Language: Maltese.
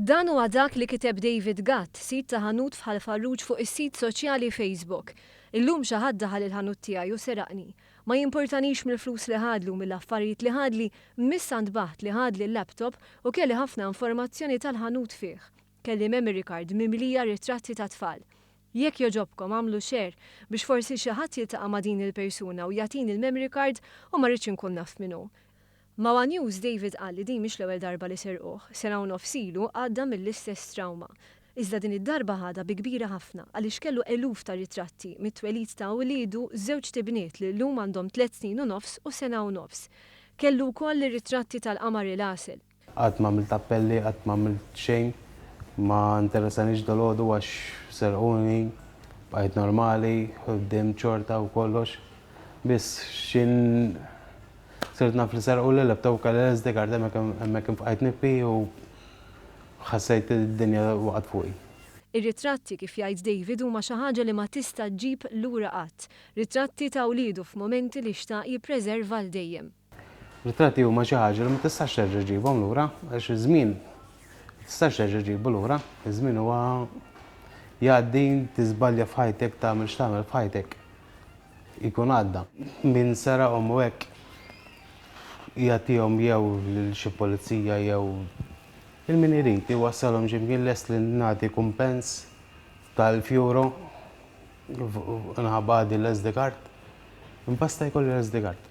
Dan huwa dak li kiteb David Gatt, sid ta' ħanut f'Ħal Farruġ fuq is-sit soċjali Facebook. Illum xi ħadd daħal il-ħanut tiegħi u seraqni. Ma jimpurtanix mill-flus li ħadli u mill-affarijiet li ħadli, missa ntbaħt li ħadli l-laptop u kelli ħafna informazzjoni tal-ħanut fih. Kelli memory card mimlija ritratti ta' tfal. Jekk jogħġobkom agħmlu share biex forsi xi ħadd jiltaqa' ma' din il-persuna u jagħtini l-memory card u ma rridx inkun naf min hu. Ma' one News David qal li din mhix l-ewwel darba li serquh, sena u nofs ilu għadda mill-istess trawma. Iżda din id-darba ħadha bi kbira ħafna għaliex kellu eluf ta' ritratti mit-twelid ta' uliedu żewġt ibniet li llum għandhom tlett snin u nofs u sena u nofs. Kellu wkoll ir-ritratti tal-qamar il-għasel. Qatt m'għamilt appelli, qatt m'għamilt xejn, ma interessanix dalgħodu għax serquni, bqajt normali, ħdimt xorta u kollox. Biss x'in sirt naf li serquli l-laptop u kelli l-SD card hemmhekk hemmhekk bqajt nibki u ħassejt id-dinja waqgħet fuqi. Ir-ritratti, kif jgħid David, huma xi ħaġa li ma tista' ġġib lura qatt. Ritratti ta' wliedu f'mumenti li xtaq jippreserva għal dejjem. Ritratti huma xi ħaġa li ma tistax terġa' ġġibhom lura għax iż-żmien ma tistax terġa' ġġibu lura. Iż-żmien huwa jgħaddi, tiżbalja f'ħajtek, tagħmel x'tagħmel f'ħajtek, ikun għadda. Min seraqhom u hekk jagħtihom jew lil xi pulizija jew lil min irid iwassalhom xi mkien lest li nagħti kumpens t'elf euro nħabba għadi l-SD card. Imbasta jkolli l-SD card.